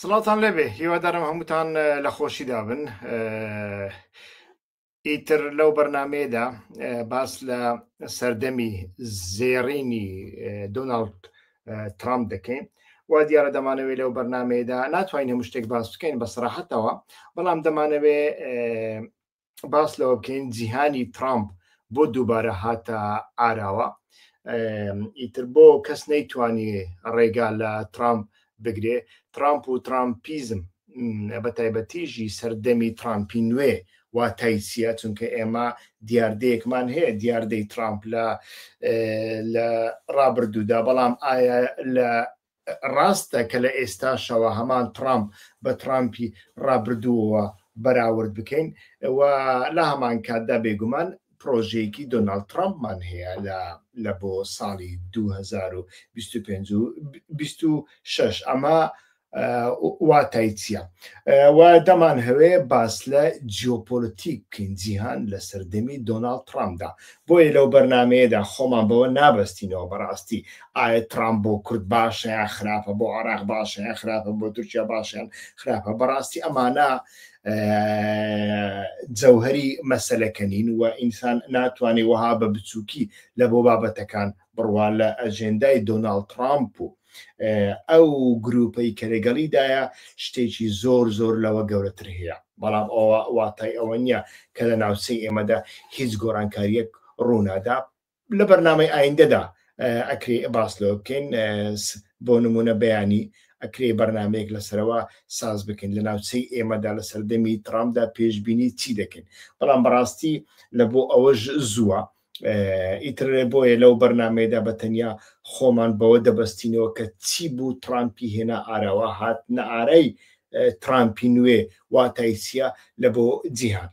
سڵاوتان لێبێ هیوادارم هەمووتان لە خۆشیدا بن ئیتر لەو بەرنمەیەدا باس لە سەردەمی زێڕینی دۆناڵد ترامپ دەکەین و دیارە دەمانەوێت لەو بەرنمەیەدا ناتوانین هەموو شتێک باس بکەین بە سراحەتەوە بەڵام دەمانەوێ باس لەوە بکەین جیهانی ترامپ بۆ دووبارە هاتە ئاراوە ئیتر بۆ کەس نەیتوانی ڕێگا لە ترامپ بگرێ ترامپ و ترامپیزم بە تایبەتیژی سەردەمی ترامپی نوێ واتای چییە چونکە ئێمە دیاردەیەکمان هەیە دیاردەی ترامپ لە لە ڕابردوودا بەڵام ئایا لە ڕاستە کە لە ئێستاشەوە هەمان ترامپ بە ترامپی ڕابردووەوە بەراورد بکەین و لە هەمان کاتدا بێگومان پرۆژەیەکی دۆناڵد ترامپمان هەیە لە لە بۆ ساڵی 2025 و 26 ئەمە واتای چییە؟ و دەمانهەوێ باس لە جیۆپۆلتیک بکەین جیهان لە سەردەمی دۆناڵد ترامپدا بۆیە لەو بەرنمەیەدا خۆمان بەوە نابەستینەوە بەڕاستی ئایا ترامپ بۆ کورد باشە یان خراپە بۆ عراق باشە یان خراپە بۆ تورکیا باشیان خراپە بەڕاستی ئەمانە جەوهری مەسەلەکە نین و ئینسان ناتوانێت وەها بە بچووکی لە بۆ بابەتەکان بڕوا لە ئەجێندای دۆناڵد ترامپ و ئەو گروپەی کە لەگەڵیدایە شتێکی زۆر زۆر لەوە گەورەتر هەیە بەڵام ئەوە واتای ئەوە نییە کە لە ناوچەی ئێمەدا هیچ گۆڕانکاریەک ڕوونادا لە بەرنامەی ئایندەدا ئەکرێ باس لەوە بکەین بۆ نمونە بەیانی ئەکرێ بەرنمەیەک لەسەرەوە ساز بکەین لە ناوچەی ئێمەدا لە سەردەمی ترامپدا پێشبینی چی دەکەین بەڵام بەڕاستی لە بۆ ئەوەش زووە ئیتر بۆیە لەو بەرنمەیەدا بە تەنیا خۆمان بەوە دەبەستینەوە کە چی بوو ترامپی هێنا ئاراوە هات نەئارای ترامپی نوێ واتای چییە لە بۆ جیهان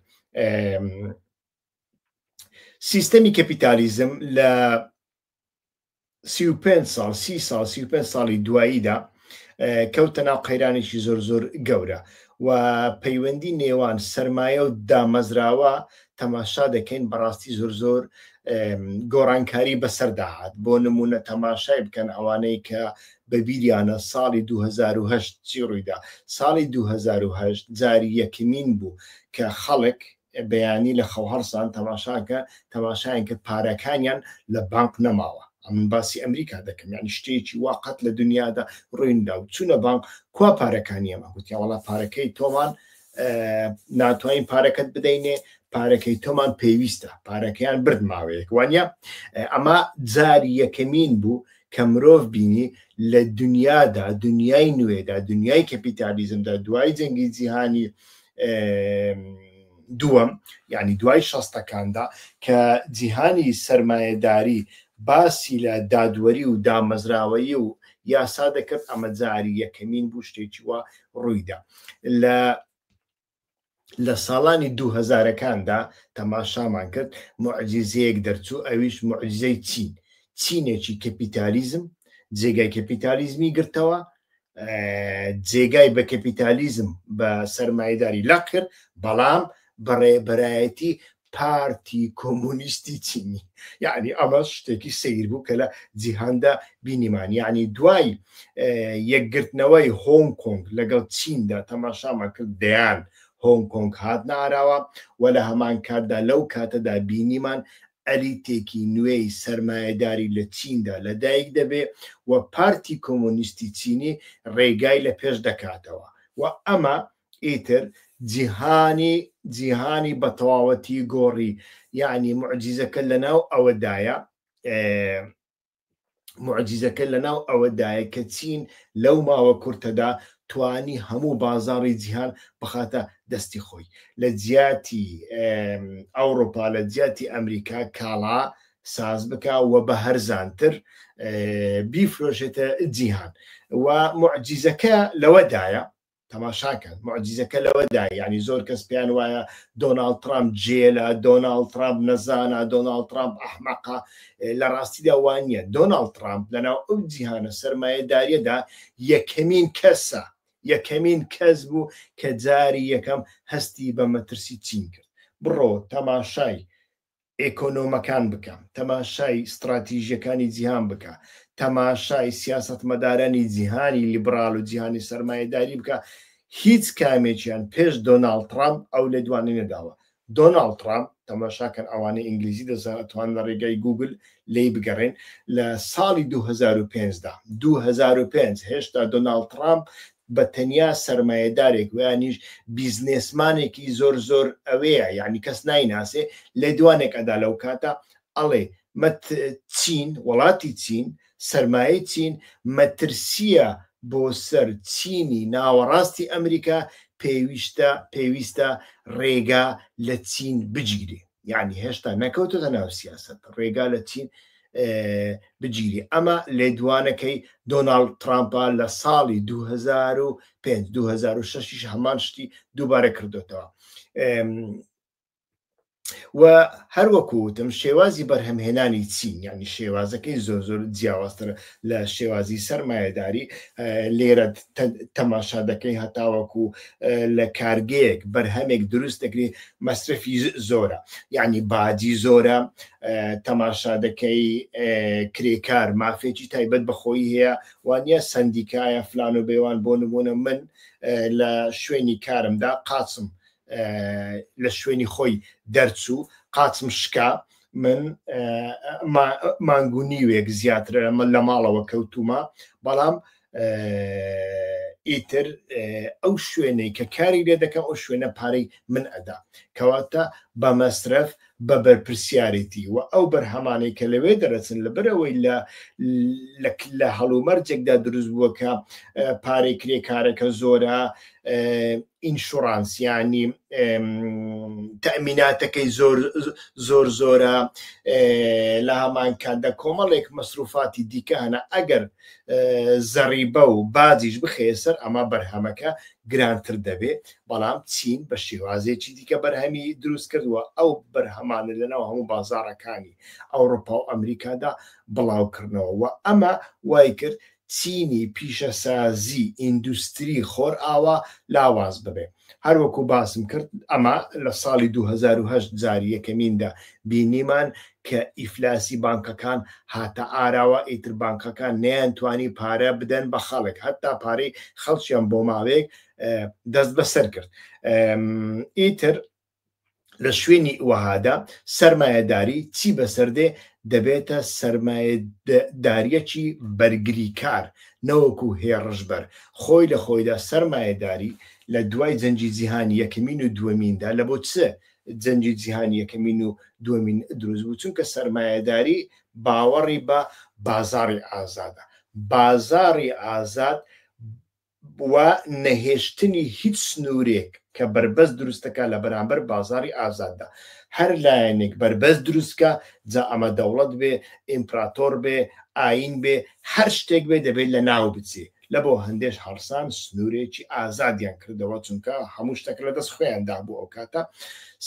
سیستەمی کەپیتالیزم لە 35 ساڵ سی ساڵ 35 ساڵی دواییدا کەوتە ناو قەیرانێکی زۆر زۆر گەورە و پەیوەندی نێوان سرمایە و دامەزراوە تەماشا دەکەین بەڕاستی زۆر زۆر گۆڕانکاری بەسەرداهات بۆ نمونە تەماشای بکەن ئەوانەی کە بەبیریانە ساڵی 2010 چی ڕوویدا ساڵی 2010 جاری یەکەمین بوو کە خەڵک بەیانی لە خەو هەڵسان تەماشاکە تەماشایان کرد پارەکانیان لە بانق نەماوە ئەمن باسی ئەمریکا دەکەم یعنی شتێکی وا قەت لە دنیادا ڕوویندا و چوونە بانق کوا پارەکانی ئەمە گوتیان وەڵا پارەکەی تۆمان ناتوانین پارەکەت بدەینێ پارەکەی تۆمان پێویستە پارەکەیان برد ماوەیەک وانە ئەمە جاری یەکەمین بوو کە مرۆڤ بینی لە دنیادا دنیای نوێدا دنیای کەپیتالیزمدا دوای جەنگی جیهانی دووەم یعنی دوای شەستەکاندا کە جیهانی سەرمایەداری باسی لە دادوەری و دامەزراوەیی و یاسا دەکرد ئەمە جاری یەکەمین بوو شتێکی وا ڕوویدا لە لە ساڵانی دووهەزارەکاندا تەماشامان کرد موعجیزەیەک دەرچوو ئەویش موعجیزەی چین چینێکی کەپیتالیزم جێگای کەپیتالیزمی گرتەوە جێگای بە کەپیتالیزم بە سەرمایداری لەق کرد بەڵام بەڕێبەرایەتی پارتی کۆمۆنیستی چینی یعنی ئەمە شتێکی سەیر بوو کە لە جیهاندا بینیمان یعنی دوای یەکگرتنەوەی هۆنگ کۆنگ لەگەڵ چیندا تەماشامان کرد دەیان هۆنگ کۆنگ هاتنە ئاراوە و لە هەمان کاتدا لەو کاتەدا بینیمان ئەلیتێکی نوێی سەرمایەداری لە چیندا لەدایک دەبێ و پارتی کۆمۆنیستی چینی ڕێگای لە پێش دەکاتەوە و ئەمە ئیتر جیهانی جیهانی بە تەواوەتی گۆڕی یعنی معجیزەکە لەناو ئەوەدایە معجیزەکە لەناو ئەوەدایە کە چین لەو ماوە کورتەدا توانی هەموو بازاڕی جیهان بخاتە دەستی خۆی لە جیاتی ئەوروپا لە جیاتی ئەمریکا کاڵا ساز بکە و بە هەرزانتر بیفرۆشێتە جیهان و معجیزەکە لەوەدایە تەماشاکە معجیزەکە لەوەدایە یعنی زۆر کەس پێیان وایە دۆناڵد ترامپ جێلە دۆناڵد ترامپ نەزانە دۆناڵد ترامپ ئەحمەقە لە ڕاستیدا وان نییە دۆناڵد ترامپ لەناو ئەو جیهانە سەرمایەداریەدا یەکەمین کەسە یەکەمین کەس بوو کە جاری یەکەم هەستی بە مەترسی چین کرد بڕۆ تەماشای. ئێکۆنۆمەکان بکە، تەماشای ستڕاتیژیەکانی جیهان بکە، تەماشای سیاسەتمەدارانی جیهانی لیبڕال و جیهانی سەرمایەداری بکە، هیچ کامێکیان پێش دۆناڵد تڕامپ ئەو لێدوانەی نەداوە. دۆناڵد تڕامپ، تەماشاکەن ئەوانەی ئینگلیزی دەزانن ئەتوانن لە ڕێگای گووگل لێی بگەڕێن، لە ساڵی 2005 دا، 2005، هێشتا دۆناڵد تڕامپ بە تەنیا سەرمایەدارێک ویانیش بیزنێسمانێکی زۆر زۆر ئەوەیە یعنی کەس نایناسێ لێدوانێک ئەدا لەو کاتە ئەڵێ مەت چین وڵاتی چین سەرمایەی چین مەترسیە بۆ سەر چینی ناوەڕاستی ئەمریکا پێویستە پێویستە ڕێگا لە چین بگیرێ یعنی هێشتا نەکەوتۆتە ناو سیاست ڕێگا لە چین بگیری ئەمە لێدوانەکەی دۆناڵد ترامپە لە ساڵی 2005 2006 هەمان شتی دووبارە کردوتەوە و هەروەکو وتم شێوازی بەرهەمهێنانی چین یعنی شێوازەکەی زۆر زۆر جیاوازترە لە شێوازی سەرمایەداری لێرە تەماشا دەکەی هەتاوەکو لە کارگەیەک بەرهەمێک دروست دەکرێت مەسرەفی زۆرە یعنی باجی زۆرە تەماشا دەکەی کرێکار مافێکی تایبەت بەخۆی هەیە وانە سندیکایە فلان و بێوان بۆ نمونە من لە شوێنی کارمدا قاچم لە شوێنی خۆی دەرچوو قاچم شکا من مانگ و نیوێک زیاترە من لە ماڵەوە کەوتومە بەڵام ئیتر ئەو شوێنەی کە کاری لێ دەکەم ئەو شوێنە پارەی من ئەدا کەواتە بە مەسرەف بە بەرپرسیارێتی و ئەو بەرهەمانەی کە لەوێ دەرەچن لەبەرئەوەی لە لە هەڵومەرجێکدا دروست بووە کە پارەی کرێکارەکە زۆرە ئینشوڕانس یانی تەمیناتەکەی زۆر زۆر زۆرە لە هەمان کاتدا کۆمەڵێک مەسروفاتی دیکە هەنە ئەگەر زەڕیبە و باجیش بخەیە سەر ئەمە بەرهەمەکە گرانتر دەبێ بەڵام چین بە شێوازێکی دیکە بەرهەمی دروست کردووە ئەو بەرهەمانە لەناو هەموو بازاڕەکانی ئەوڕۆپا و ئەمریکادا بڵاوکردنەوە و ئەمە وای کرد چینی پیشەسازی ئیندوستری خۆرئاوا لاواز ببێ. هەروەکو باسم کرد ئەمە لە ساڵی 2008 جاری یەکەمیندا بینیمان کە ئیفلاسی بانکەکان هاتە ئاراوە ئیتر بانکەکان نەیانتوانی پارە بدەن بە خەڵک هەتا پارەی خەڵکیان بۆ ماوەیەک دەست بەسەر کرد ئیتر لە شوێنی وەهادا سەرمایەداری چی بەسەر دێ دەبێتە سەرمایەداریەکی بەرگریکار نەوەکو هێڕشبەر خۆی لە خۆیدا سەرمایەداری لە دوای جەنگی جیهانی یەکەمین و دووەمیندا لە بۆ چ جەنگی جیهانی یەکەمین و دووەمین دروست بوو چونکە سەرمایەداری باوەڕی بە بازاڕی ئازادە بازاڕی ئازاد و نەهێشتنی هیچ سنوورێک کە بەربەست دروست دەکات لە بەرامبەر بازاڕی ئازاددا. هەر لایەنێک بەربەست دروست بکا، جا ئەمە دەوڵەت بێ، ئیمپراتۆر بێ، ئایین بێ، هەر شتێک بێ دەبێ لەناو بچێ. لەبۆ هەندێش هەڵسان سنوورێکی ئازادیان کردەوە، چونکە هەموو شتەکە لە دەست خۆیاندا بوو ئەوکاتە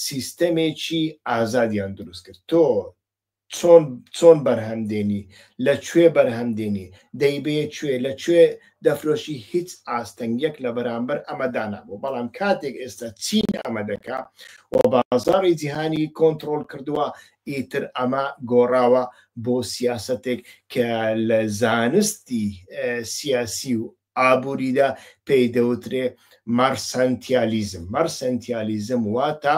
سیستەمێکی ئازادیان دروست کرد. تۆ چۆن چۆن بەرهەم دێنی لە کوێ بەرهەم دێنی دەیبەیە کوێ لە کوێ دەفرۆشی هیچ ئاستەنگیەک لە بەرامبەر ئەمە دانابوو بەڵام کاتێک ئێستا چین ئەمە دەکا و بازاڕی جیهانی کۆنتڕۆڵ کردووە ئیتر ئەمە گۆڕاوە بۆ سیاسەتێک کە لە زانستی سیاسی و ئابووریدا پێی دەوترێ مارسەنتیالیزم مارسەنتیالیزم واتە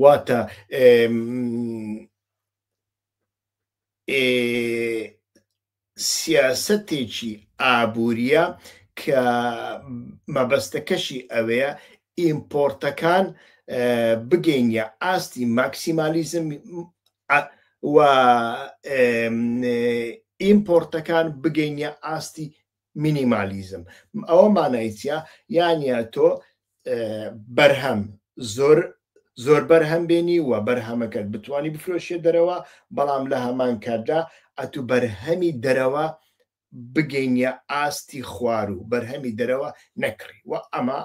واتە سیاسەتێکی ئابووریە کە مەبەستەکەشی ئەوەیە ئیمپۆرتەکان بگەینە ئاستی ماکسیمالیزم و ئیمپۆرتەکان بگەینە ئاستی مینیمالیزم ئەوە مانای چیە یانە تۆ بەرهەم زۆر زۆر بەرهەم بێنی و بەرهەمەکەت بتانی بفرۆشیە دەرەوە بەڵام لە هەمان کاتدا ئەتو بەرهەمی دەرەوە بگەینە ئاستی خوار و بەرهەمی دەرەوە نەکڕی و ئەمە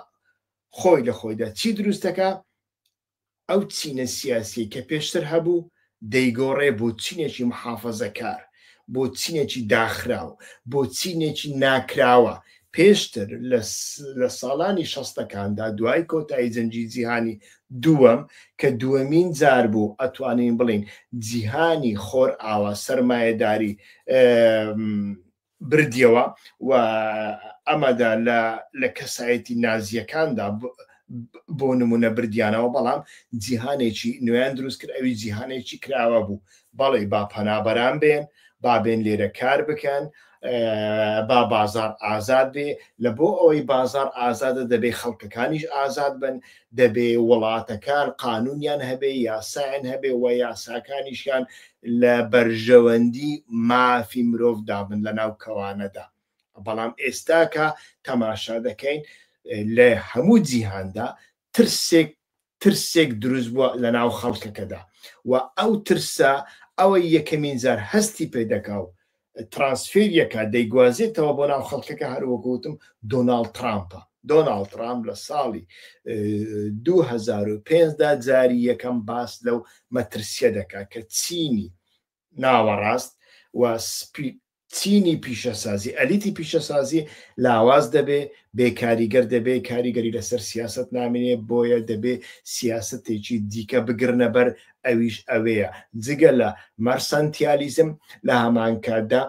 خۆی لە خۆیدا چی دروستەکە ئەو چینە سیاسیەی کە پێشتر هەبوو دەیگۆڕێ بۆ چینێکی محافەزەکار، بۆ چینێکی داخراو، بۆ چینێکی ناکراوە. پێشتر لە ساڵانی شەستەکاندا دوای کۆتایی جەنگی جیهانی دووەم کە دووەمین جار بوو ئەتوانین بڵین جیهانی خۆر ئاوا سەرمایەداری بردیەوە و ئەمەدا لە کەسایەتی نازیەکاندا بۆ نمونە بردیانەوە بەڵام جیهانێکی نوێیان دروست کرد ئەوی جیهانێکی کراوە بوو بەڵێ با پەنابەران بێن با بێن لێرە کار بکەن با بازار ئازاد بێ لە بۆ ئەوەی بازار ئازادە دەبێ خەڵکەکانیش ئازاد بن دەبێ وڵاتەکان قانونیان هەبێ یاسایان هەبێ و یاساکانیشیان لە بەرژەوەندی مافی مرۆڤ دابن لە ناو کەوانەدا بەڵام ئێستاکە تەماشا دەکەین لە هەموو جیهاندا ترسێک ترسێک دروست بووە لە ناو خەڵکەکەدا و ئەو ترسە ئەوەی یەکەمین جار هەستی پێ دەکا و ترانسفێریەکە دەیگوازێتەوە بۆ ناو خەڵکەکە هەروەکو وتم دۆناڵد ترامپە دۆناڵد ترامپ لە ساڵی 2005 دا جاری یەکەم باس لەو مەترسیە دەکا کە چینی ناوەڕاست و سپی چینی پیشەسازی، ئەلیتی پیشەسازی لاواز دەبێ، بێ کاریگەر دەبێ، کاریگەری لەسەر سیاسەت نامێنێ، بۆیە دەبێ سیاسەتێکی دیکە بگرنە بەر، ئەویش ئەوەیە جگە لە مەرسەنتیالیزم لە هەمانکاتدا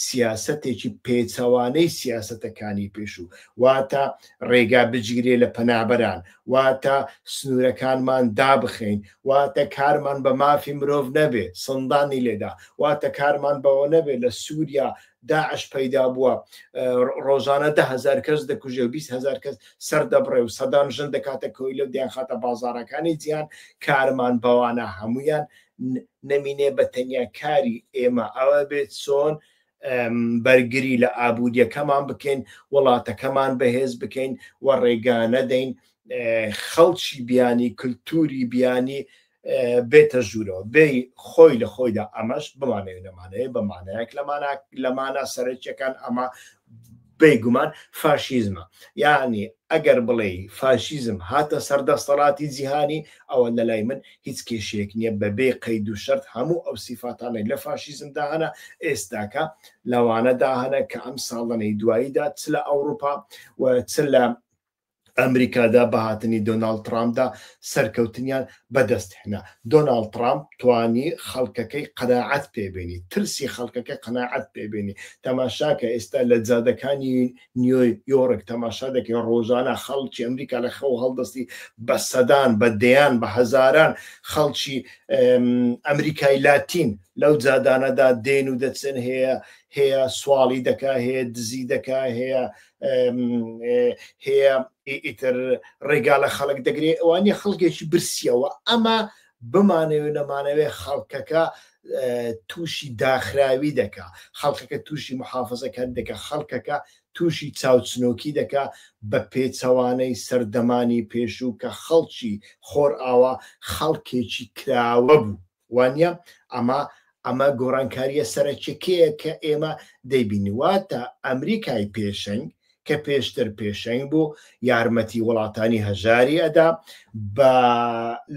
سیاسەتێکی پێچەوانەی سیاسەتەکانی پێشوو، واتە ڕێگا بگیرێ لە پەنابەران، واتە سنوورەکانمان دابخەین، واتە کارمان بە مافی مرۆڤ نەبێ، سندانی لێدا، واتە کارمان بەوە نەبێ لە سووریا داعش پەیدا بووە ڕۆژانە 10هزار کەس دەکوژێ و 20هزار کەس سەر دەبڕێ و سەدان ژن دەکاتە کۆیلە و دەیانخاتە بازاڕەکانی جیهان، کارمان بەوانە هەموویان نەمینێ بە تەنیا کاری ئێمە ئەوە بێت چۆن بەرگری لە ئابووریەکەمان بکەین وڵاتەکەمان بەهێز بکەین و ڕێگا نەدەین خەڵکی بیانی کللتوری بیانی بێتە ژوورەوە بێ خۆی لە خۆیدا ئەمەش بمانەوێ نەمانەوێ بە مانایەک لەمانە سەرەکیەکان ئەمە بێگومان فاشیزمە یعنی ئەگەر بڵێ فاشیزم هاتە سەر دەستەڵاتی جیهانی ئەوە لەلای من هیچ کێشەیەک نییە بەبێ قەید و شەرت هەموو ئەو سیفاتانەی لە فاشیزمدا هەنە ئێستاکە لەوانەدا هەنە کە ئەم ساڵانەی دواییدا چ لە ئەوروپا و چ لە ئەمریکادا بە هاتنی دۆناڵد ترامپدا سەرکەوتنیان بەدەست هێنا. دۆناڵد ترامپ توانی خەڵکەکەی قەناعەت پێ بێنی، ترسی خەڵکەکەی قەناعەت پێ بێنی. تەماشاکە ئێستا لە جادەکانی نیۆیۆرک تەماشا دەکەی ڕۆژانە خەڵکی ئەمریکا لە خەو هەڵدەستی بە سەدان بە دەیان بە هەزاران خەڵکی ئەمریکای لاتین لەو جادانەدا دێن و دەچن هەیە هەیە سواڵی دەکا هەیە دزی دەکا هەیە هەیە ئیتر ڕێگا لە خەڵک دەگرێ ئەوانە خەڵکێکی برسیەوە ئەمە بمانەوێ نەمانەوێ خەڵکەکە تووشی داخراوی دەکا خەڵکەکە تووشی محافزەکەر دەکە خەڵکەکە تووشی چاوچنۆکی دەکا بە پێچەوانەی سەردەمانی پێشوو کە خەڵکی خۆر ئاوا خەڵکێکی کراوە بوو وانە ئەمە ئەمە گۆڕانکاریە سەرەکیەکەیە کە ئێمە دەیبینی واتە ئەمریکای پێشەنگ کە پێشتر پێشەنگ بوو یارمەتی وڵاتانی هەژاری ئەدا بە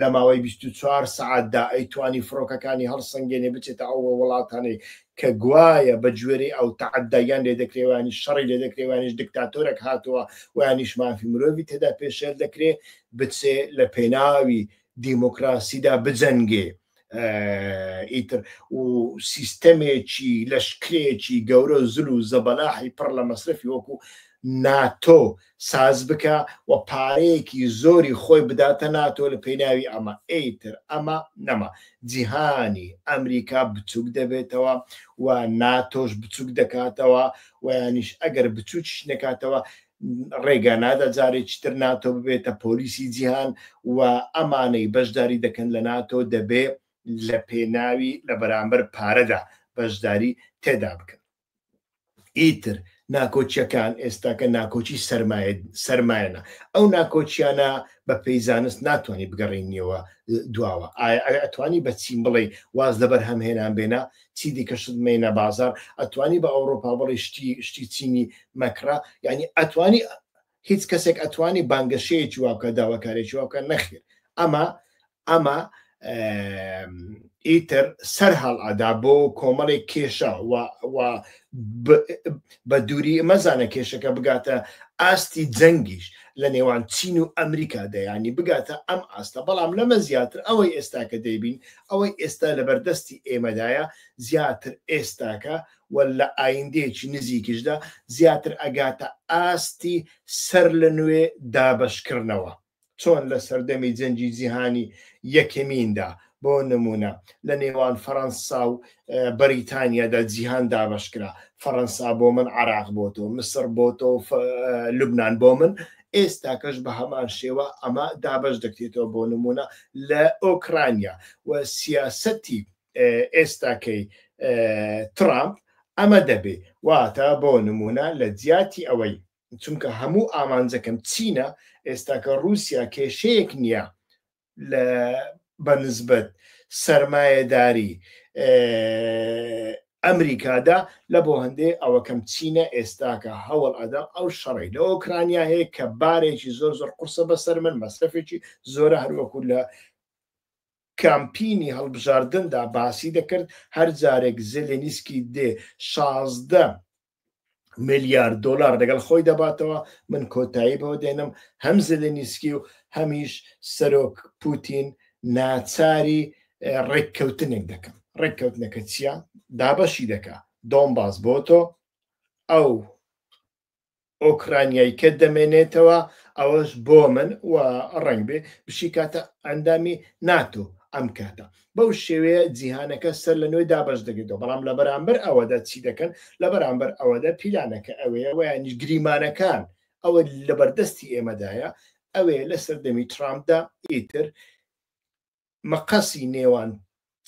لە ماوەی 24 سەعاتدا ئەیتوانی فڕۆکەکانی هەڵسەنگێنێ بچێتە ئەو وڵاتانەی کە گوایە بە گوێرەی ئەو تەعەدایان لێ دەکرێ ویانیش شەڕی لێ دەکرێ ویانیش دکتاتۆرێک هاتووە ویانیش مافی مرۆڤی تێدا پێشێل دەکرێ بچێ لە پێناوی دیموکراسیدا بجەنگێ ئیتر و سیستەمێکی لەشکرێکی گەورە و زل و زەبەلاحی پڕ لە مەسرەفی وەکو ناتۆ ساز بکە و پارەیەکی زۆری خۆی بداتە ناتۆ لە پێناوی ئەمە ئیتر ئەمە نەما جیهانی ئەمریکا بچوک دەبێتەوە و ناتۆش بچوک دەکاتەوە و یانیش ئەگەر بچوکیش نەکاتەوە ڕێگا نادا جارێکی تر ناتۆ ببێتە پۆلیسی جیهان و ئەمانەی بەشداری دەکەن لە ناتۆ دەبێ لە پێناوی لە بەرامبەر پارەدا بەشداری تێدا بکەن. ئیتر ناکۆکیەکان ئێستاکە ناکۆکی سەرمایە سەرمایەنە ئەو ناکۆکیانە بە پێی زانست ناتوانانی بگەڕێنیەوە دواوە ئایا ئەتوانی بە چین بڵێ واز لە بەرهەمهێنان بێنە چی دیکە شت مێنە بازار ئەتوانی بە ئەوروپا بڵێ شتی شتی چینی مەکڕە یعنی ئەتوانی هیچ کەسێک ئەتوانی بانگەشەیەکی وا بکە داواکارێکی وا بکە نەخێر ئەمە ئەمە ئیتر سەر هەڵئەدا بۆ کۆمەڵێک کێشە و بە دووری مەزانە کێشەکە بگاتە ئاستی جەنگیش لە نێوان چین و ئەمریکا دەیانی بگاتە ئەم ئاستە بەڵام لەمە زیاتر ئەوەی ئێستاکە دەیبین ئەوەی ئێستا لە بەردەستی ئێمەدایە زیاتر ئێستاکە و لە ئایندەیەکی نزیکیشدا زیاتر ئەگاتە ئاستی سەر لە نوێ دابەشکردنەوە چۆن لە سەردەمی جەنگی جیهانی یەکەمیندا بۆ نمونە لە نێوان فەرەنسا و بەریتانیادا جیهان دابەشکرا، فەرەنسا بۆ من، عراق بۆ تۆ، مسر بۆ تۆ، لوبنان بۆ من، ئێستاکەش بە هەمان شێوە ئەمە دابەش دەکرێتەوە بۆ نمونە لە ئۆکرانیا و سیاسەتی ئێستاکەی ترامپ ئەمە دەبێ، واتە بۆ نمونە لە جیاتی ئەوەی چونکە هەموو ئامانجەکەم چینە، ئێستاکە ڕووسیا کێشەیەک نییە لە بە نسبەت سەرمایەداری ئەمریکادا لە بۆ هەندێ ئەوەکەم چینە ئێستاکە هەوڵ ئەدەم ئەو شەڕی لە ئۆکرانیا هەیە کە بارێکی زۆر زۆر قورسە بەسەر من مەسرەفێکی زۆرە هەروەکو لە کامپینی هەڵبژاردندا باسی دەکرد هەر جارێک زێلێنیسکی دێ 16 ملیار دۆلار لەگەڵ خۆی دەباتەوە، من کۆتایی بەوە دێنم هەم زێلێنیسکی و هەمیش سەرۆک پوتین ناچاری ڕێککەوتنێک دەکەم. ڕێککەوتنەکە چییە؟ دابەشی دەکا، دۆنباس بۆ تۆ، ئەو ئۆکرانیای کە دەمێنێتەوە ئەوەش بۆ من و ڕەنگبێ بشیکاتە ئەندامی ناتۆ ئەم کاتە. بەو شێوەیە جیهانەکە سەر لە نوێ دابەش دەکرێتەوە، بەڵام لە بەرامبەر ئەوەدا چی دەکەن؟ لە بەرامبەر ئەوەدا پیلانەکە ئەوەیە ویانیش گریمانەکان ئەوە لە بەردەستی ئێمەدایە ئەوەیە لە سەردەمی ترامپدا ئیتر مەقەسی نێوان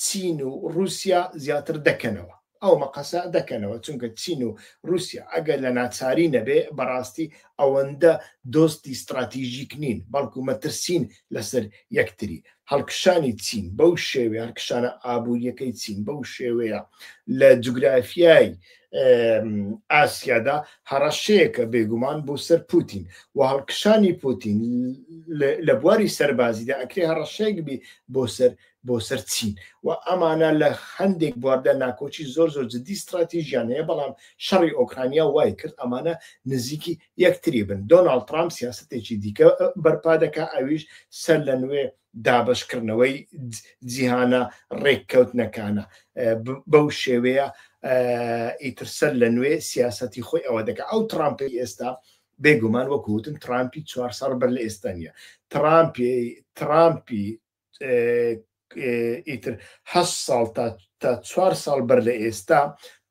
چین و ڕووسیا زیاتر دەکەنەوە ئەو مەقەسە دەکەنەوە چونکە چین و رووسیا ئەگەر لە ناچاری نەبێ بەڕاستی ئەوەندە دۆستی ستراتیژیک نین بەڵکو مەترسین لەسەر یەکتری هەڵکشانی چین بەو شێوەیە هەڵکشانە ئابووریەکەی چین بەو شێوەیە لە جوگرافیای ئاسیادا هەڕەشەیەکە بێگومان بۆ سەر پوتین و هەڵکشانی پوتین لە بواری سەربازیدا ئەکرێ هەڕەشەیەک بی بۆ سەر بۆ سەر چین و ئەمانە لە هەندێک بواردا ناکۆکی زۆر زۆر جدی ستراتیژیان هەیە بەڵام شەڕی ئۆکرانیا وای کرد ئەمانە نزیکی یەکتری بن دۆناڵد ترامپ سیاسەتێکی دیکە بەرپا دەکا ئەویش سەر لە نوێ دابەشکردنەوەی جیهانە ڕێککەوتنەکانە بەو شێوەیە ئیتر سەر لە نوێ سیاسەتی خۆی ئەوە دەکا ئەو ترامپی ئێستا بێگومان وەکوتن ترامپی چوار ساڵ بەر لە ئێستا نییە ترامپی ترامپی ئیتر هەشت ساڵ تا چوار ساڵ بەر لە ئێستا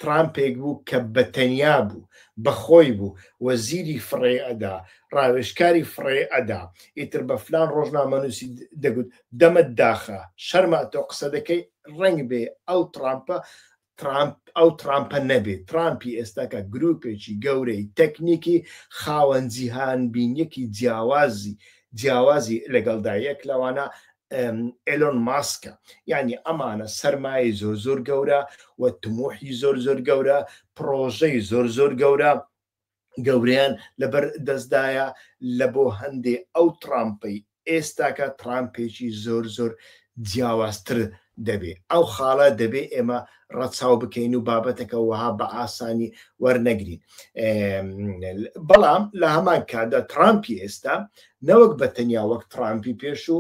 ترامپێک بوو کە بە تەنیا بوو، بە خۆی بوو، وەزیری فڕێ ئەدا، ڕاوێژکاری فڕێ ئەدا، ئیتر بە فلان ڕۆژنامەنووسی دەگوت دەمت داخە، شەرمە ئەتۆ قسە دەکەی، ڕەنگبێ ئەو ترامپە ترامپ ئەو ترامپە نەبێت، ترامپی ئێستاکە گروپێکی گەورەی تەکنیکی خاوەن جیهانبینیەکی جیاوازی جیاوازی لەگەڵدا یەک لەوانە ئێلۆن ماسکە یعنی ئەمانە سەرمایەی زۆر زۆر گەورە و تموحی زۆر زۆر گەورە پرۆژەی زۆر زۆر گەورە گەورەیان لەبەر دەستدایە لە بۆ هەندێ ئەو ترامپەی ئێستاکە ترامپێکی زۆر زۆر جیاوازتر دەبێ ئەو خاڵە دەبێ ئێمە ڕەچاو بکەین و بابەتەکە وەها بە ئاسانی وەرنەگرین بەڵام لە هەمان کاتدا ترامپی ئێستا نەوەک بە تەنیا وەک ترامپی پێش و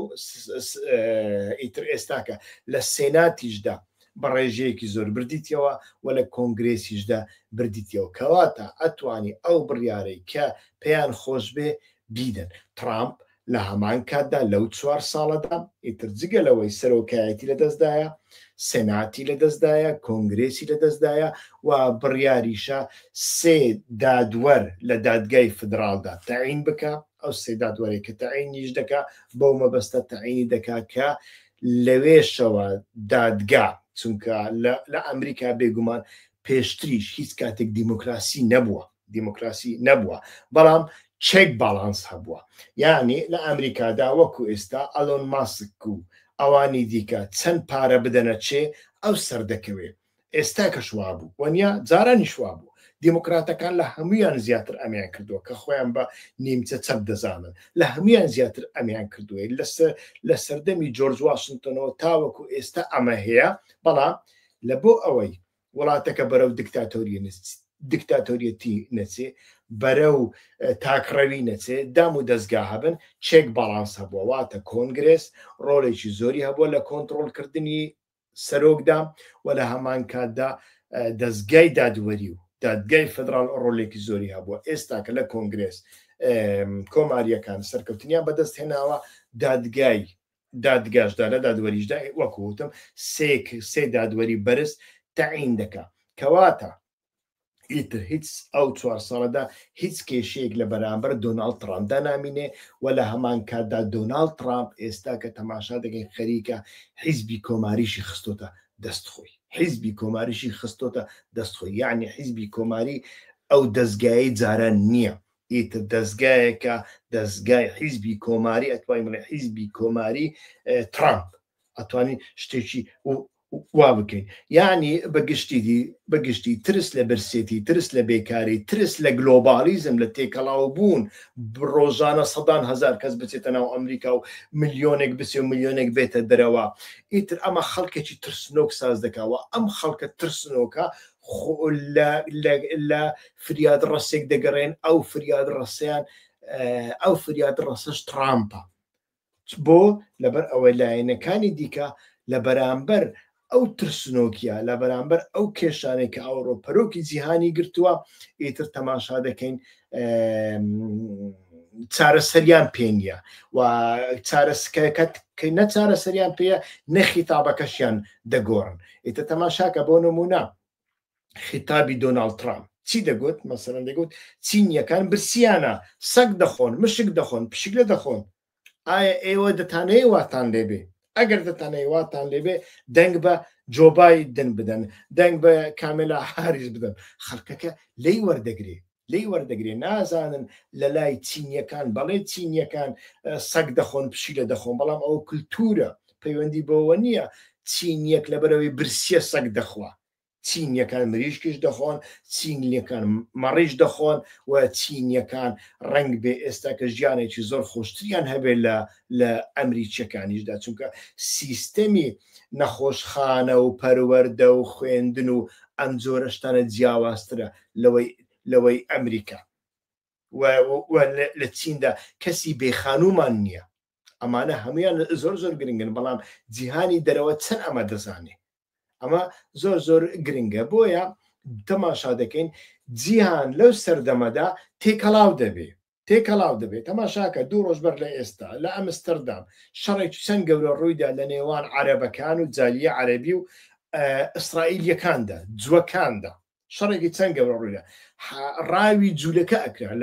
ئیتر ئێستاکە لە سێناتیشدا بە ڕێژەیەکی زۆر بردیتەوە و لە کۆنگرێسیشدا بردیتەوە کەواتە ئەتوانی ئەو بڕیارەی کە پێیان خۆش بێ بیدەن ترامپ لە هەمان کاتدا لەو چوار ساڵەدا ئیتر جگە لەوەی سەرۆکایەتی لەدەستدایە سێناتی لەدەستدایە کۆنگرێسی لەدەستدایە و بڕیاریشە سێ دادوەر لە دادگای فدراڵدا تەعین بکە ئەو سێ دادوەرێک کە تەعینیش دەکا بەو مەبەستە تەعینی دەکا کە لەوێشەوە دادگا چونکە لە ئەمریکا بێگومان پێشتریش هیچ کاتێک دیموکراسی نەبووە دیموکراسی نەبووە بەڵام check balance هەبووە یعنی لە ئەمریکادا وەکو ئێستا ئەلۆن ماسک و ئەوانی دیکە چەند پارە بدەنە چێ ئەو سەردەکەوێ ئێستا کەش وابوو وەنیا جارانیش وابوو. دیموکراتەکان لە هەمویان زیاتر ئەمیان کردووە کە خۆیان بە نیمچە چەپ دەزانن لە هەمویان زیاتر ئەمیان کردووە لە سەردەمی جۆرج واشنتۆنەوە تاوەکو ئێستا ئەمە هەیە بەڵام لە بۆ ئەوەی وڵاتەکە بەرەو دیکتاتۆریەتی نەچێ بەرەو تاکڕەوی نەچێ دام و دەستگا هەبن check balance هەبووە واتە کۆنگرێس ڕۆڵێکی زۆری هەبووە لە کۆنتترۆلکردنی سەرۆکدا و لە هەمان کاتدا دەستگای دادوەری و دادگای فدرال ڕۆلێکی زۆری هەبووە ئێستا کە لە کۆنگرێس کۆماریەکان سەرکەوتنیان بەدەست هێناوە دادگای دادگاشدا لە دادوەریشدا وەکو وتم سێک سێ دادوەری بەرز تەعین دەکا کەواتە ئیتر هیچ ئەو چوار ساڵەدا هیچ کێشەیەک لە بەرامبەر دۆناڵد ترامپدا نامینێ و لە هەمان کاتدا دۆناڵد ترامپ ئێستا کە تەماشا دەکەین خەریکە حیزبی کۆماریشی خستۆتە دەست خۆی حیزبی کۆماریشی خستۆتە دەست خۆی یعنی حیزبی کۆماری ئەو دەستگایەی جاران نییە ئیتر دەزگایەکە دەزگای حیزبی کۆماری ئەتوانین بڵێ حیزبی کۆماری ترامپ ئەتوانین شتێکی وا بکەین یعنی بەگشتی بەگشتی ترس لە برسێتی ترس لە بێکاری ترس لە گلۆبالیزم لە تێکەڵاو بوون ڕۆژانە سەدان هزار کەس بچێتە ناو ئەمریکا و ملیۆنێک بچێ و ملیۆنێک بێتە دەرەوە ئیتر ئەمە خەڵکێکی ترسنۆک ساز دەکاوە ئەم خەڵکە ترسنۆکە لە فریاد ڕەسێک دەگەڕێن ئەو فریاد ڕەسیان ئەو فریاد ڕەسەش ترامپە بۆ لەبەر ئەوەی لایەنەکانی دیکە لە بەرامبەر ئەو ترسنۆکیە لە بەرامبەر ئەو کێشانێک کە ئەوڕۆ پەرۆکی جیهانی گرتووە ئیتر تەماشا دەکەین چارەسەریان پێ نییە و چارەسکەکەت نە چارەسەریان پێیە نە خیتابەکەشیان دەگۆڕن ئیتر تەماشاکە بۆ نمونە خیتابی دۆناڵد ترامپ چی دەگوت مەسەلەن دەگوت چینیەکان برسیانە سەگ دەخۆن مشک دەخۆن پشیلە دەخۆن ئایا ئێوە دەتانەوێ واتان لێبێ ئەگەر دەتانەوێ واتان لێبێ دەنگ بە جۆ بایدن بدەن دەنگ بە کامێلا هاریس بدەن خەڵکەکە لی وەردەگرێ لی وەردەگرێ نازانن لە لای چینیەکان بەڵێ چینیەکان سەگ دەخۆن پشیلە دەخۆن بەڵام ئەوە کولتورە پەیوەندی بەوە نییە چینیەک لەبەرەوەی برسیە سەگ دەخوا چینیەکان مریشکیش دەخۆن، چینیەکان مەڕیش دەخۆن و چینیەکان ڕەنگ بێ ئێستا کە ژیانێکی زۆر خۆشتریان هەبێت لە لە ئەمریکیەکانیشدا چونکە سیستەمی نەخۆشخانە و پەروەردە و خوێندن و ئەم جۆرە شتانە جیاوازترە لەوەی لەوەی ئەمریکا و لە چیندا کەسی بێخانومان نییە ئەمانە هەمویان زۆر زۆر گرنگن بەڵام جیهانی دەرەوە چەند ئەمە دەزانێ ئەمە زۆر زۆر گرنگە بۆیە تەماشا دەکەین جیهان لەو سەردەمەدا تێکەڵاو دەبێ تێکەڵاو دەبێت تەماشاکە دوو ڕۆژ بەر لە ئێستا لە ئەمستەردام شەڕێکی چەند گەورە ڕوویدا لە نێوان عەرەبەکان و جالیە عەربی و ئیسرائیلیەکاندا جوەکاندا شەڕێکی چەند گەورە ڕوویدا ڕاوی جوولەکە ئەکرا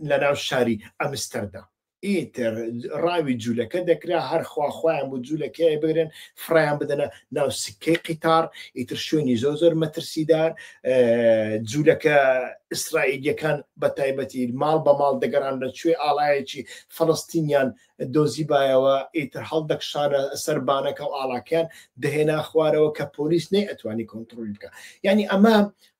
لە ناو شاری ئەمستەردام ئیتر ڕاوی جوولەکە دەکرا هەر خوا خۆیان بۆ جوولەکەی بگرن فڕیان بدەنە ناو سکەی قیتار ئیتر شوێنی زۆر زۆر مەترسیدار جوولەکە ئیسرائیلیەکان بە تایبەتی ماڵ بە ماڵ دەگەڕان لە کوێ ئاڵایەکی فەڵستینیان دۆزیبایەوە ئیتر هەڵدەکشانە سەر بانەکە و ئاڵاکەیان دەهێنا خوارەوە کە پۆلیس نەیئەتوانی کۆنتڕۆلی بکا یعنی ئەمە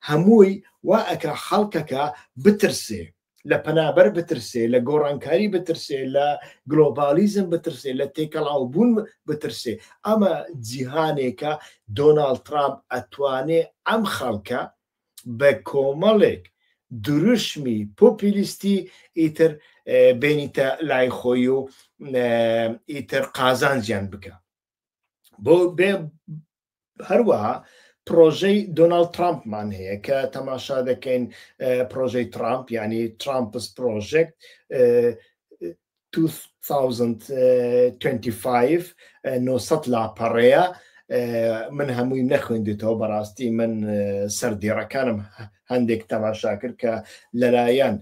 هەمووی وا ئەکا خەڵکەکە بترسێ لە پەنابەر بترسێ لە گۆڕانکاری بترسێ لە گلۆبالیزم بترسێ لە تێکەڵاو بوون بترسێ ئەمە جیهانێکە دۆناڵد ترامپ ئەتوانێ ئەم خەڵکە بە کۆمەڵێک دروشمی پۆپیلیستی ئیتر بێنیتە لای خۆی و ئیتر قازانجیان بکە بۆ بێ هەروەها پرۆژەی دۆناڵد ترامپمان هەیە کە تەماشا دەکەین پرۆژەی ترامپ یعنی Trump's Project 2025 900 لاپەڕەیە من هەمووی نەخوێندێتەوە بەڕاستی من سەردێڕەکانم هەندێک تەماشا کرد کە لەلایەن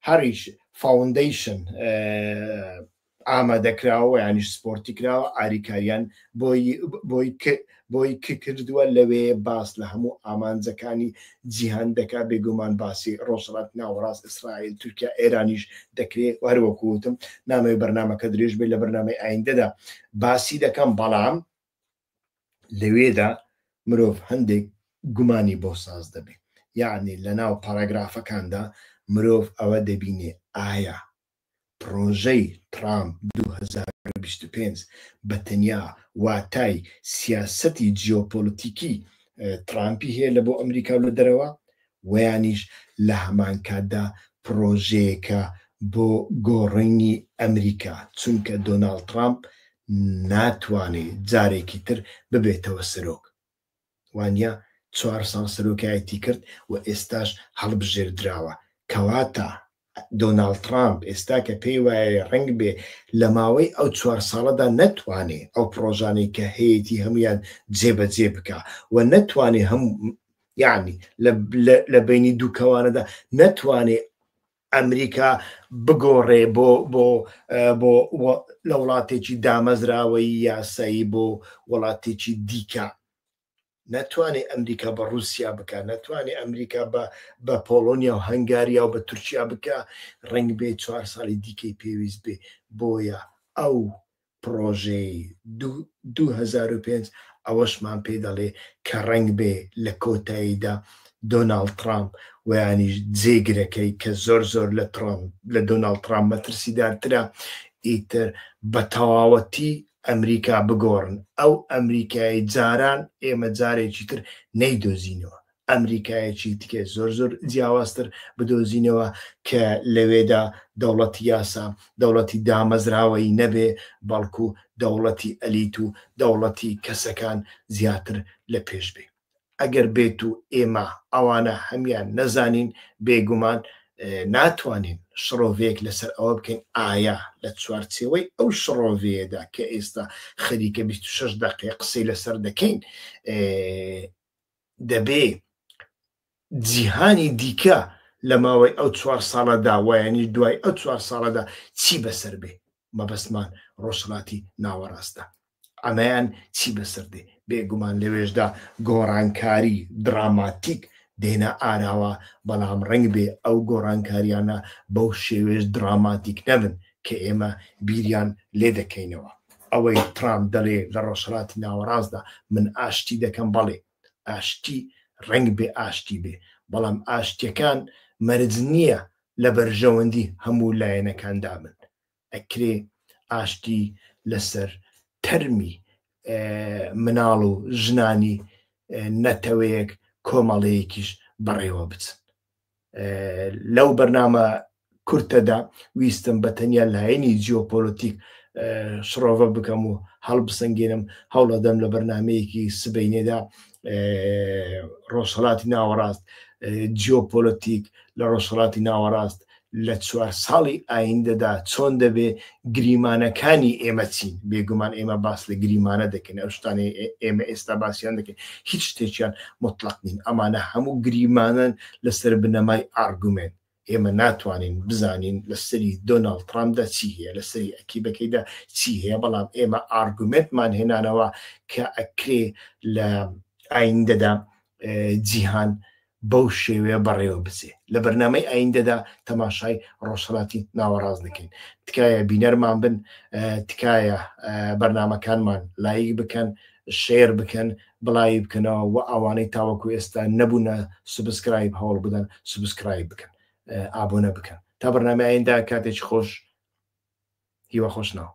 Heritage Foundation ئامادەکراوە یانیش سپۆرتی کراوە ئاریکاریان بۆی بۆی بۆی کردووە لەوێ باس لە هەموو ئامانجەکانی جیهان دەکا بێگومان باسی ڕۆژهەڵات ناوەڕاست ئیسرائیل تورکیا ئێرانیش دەکرێ و هەروەکو وتم نامەوێ بەرنامەکە درێژ بێت لە بەرنامەی ئایندەدا باسی دەکەم بەڵام لەوێدا مرۆڤ هەندێک. گومانی بۆ ساز دەبێ. یەعنی لەناو پاراگرافەکاندا مرۆڤ ئەوە دەبینێ ئایا پڕۆژەی ترامپ 2025 بە تەنیا واتای سیاسەتی جیۆپۆلتیکی ترامپی هەیە لە بۆ ئەمریکا و لە دەرەوە وەیانیش لە هەمان کاتدا پڕۆژەیەکە بۆ گۆڕینی ئەمریکا چونکە دۆناڵد ترامپ ناتوانێ جارێکی تر ببێتەوە سەرۆک وانیە چوار ساڵ سەرۆکایەتی کرد و ئێستاش هەڵبژێردراوە کەواتە دۆناڵد ترامپ ئێستا کە پێی وایە ڕەنگ بێ لە ماوەی ئەو چوار ساڵەدا نەتوانێ ئەو پڕۆژانەی کە هەیەتی هەمویان جێبەجێ بکا و نەتوانێ هەم یعنی لە بینی دوو کەوانەدا نەتوانێ ئەمریکا بگۆڕێ بۆ بۆ بۆ لە وڵاتێکی دامەزراوەی یاسایی بۆ وڵاتێکی دیکە نەتوانێ ئەمریکا بە ڕووسیا بکە نەتوانێ ئەمریکا بە بە پۆڵۆنیا و هەنگاریا و بە تورکیا بکە ڕنگ بێ چوار ساڵی دیکەی پێویست بێ بۆیە ئەو پڕۆژەی 2005 ئەوەشمان پێ دەڵێ کە ڕەنگ بێ لە کۆتاییدا دۆناڵد ترامپ ویانیش جێگرەکەی کە زۆر زۆر لە ترامپ لە دۆناڵد ترامپ مەترسیدارترە ئیتر بە تەواوەتی ئەمریکا بگۆڕن ئەو ئەمریکای جاران ئێمە جارێکی تر نەیدۆزینەوە ئەمریکایەکی دیکە زۆر زۆر جیاوازتر بدۆزینەوە کە لەوێدا دەوڵەتی یاسا دەوڵەتی دامەزراوەیی نەبێ بەڵکو دەوڵەتی ئەلیت و دەوڵەتی کەسەکان زیاتر لە پێش بێ ئەگەر بێت و ئێمە ئەوانە هەمیان نەزانین بێگومان ناتوانین شڕۆڤەیەک لەسەر ئەوە بکەین ئایا لە چوارچێوەی ئەو شڕۆڤەیەدا کە ئێستا خەریکە 26 دقیقە قسەی لەسەر دەکەین دەبێ جیهانی دیکە لە ماوەی ئەو چوار ساڵەدا وایانی دوای ئەو چوار ساڵەدا چی بەسەر بێ مەبەستمان ڕۆژهەڵاتی ناوەڕاستە ئەمەیان چی بەسەر دێ بێگومان لەوێشدا گۆڕانکاری دراماتیک دێنە ئاراوە بەڵام ڕەنگ بێ ئەو گۆڕانکاریانە بەو شێوێش دراماتیک نەبن کە ئێمە بیریان لێ دەکەینەوە ئەوەی ترامپ دەڵێ لە ڕۆژهەڵاتی ناوەڕاستدا من ئاشتی دەکەم بەڵێ ئاشتی ڕەنگ بێ ئاشتی بێ بەڵام ئاشتیەکان مەرج نییە لە بەرژەوەندی هەموو لایەنەکاندا بن ئەکرێ ئاشتی لەسەر تەرمی مناڵ و ژنانی نەتەوەیەک کۆمەڵەیەکیش بەڕێوە بچن لەو بەرنامە کورتەدا ویستم بە تەنیا لایەنی جیۆپۆلۆتیک شڕۆڤە بکەم و هەڵبسەنگێنم هەوڵەدەم لە بەرنمەیەکی سبینێدا ڕۆژهڵاتی ناوەڕاست جیۆپۆلۆتیک لە ڕۆژهڵاتی ناوەڕاست لە چوار ساڵی ئایندەدا چۆن دەبێ گریمانەکانی ئێمە چین بێگومان ئێمە باس لە گریمانە دەکەین ئەو شتانەی ئێمە ئێستا باسیان دەکەین هیچ شتێکیان مطلق نین ئەمانە هەموو گریمانەن لەسەر بنەمای ئارگومێنت ئێمە ناتوانین بزانین لەسەری دۆناڵد ترامپدا چی هەیە لەسەری ئەکیبەکەیدا چی هەیە بەڵام ئێمە ئارگومێنتمان هێنانەوە کە ئەکرێ لە ئایندەدا جیهان بەو شێوەیە بەڕێوە بچێ لە بەرنامەی ئایندەدا تەماشای ڕۆژهەڵاتی ناوەڕاست دەکەین تکایە بینەرمان بن تکایە بەرنامەکانمان لایک بکەن share بکەن بڵاوی بکەنەوە و ئەوانەی تاوەکو ئێستا نەبوونە subscribe هەوڵ بدەن subscribe بکەن ئابۆنە بکەن تا بەرنامەی ئایندە کاتێکی خۆش هیوا خۆش ناو.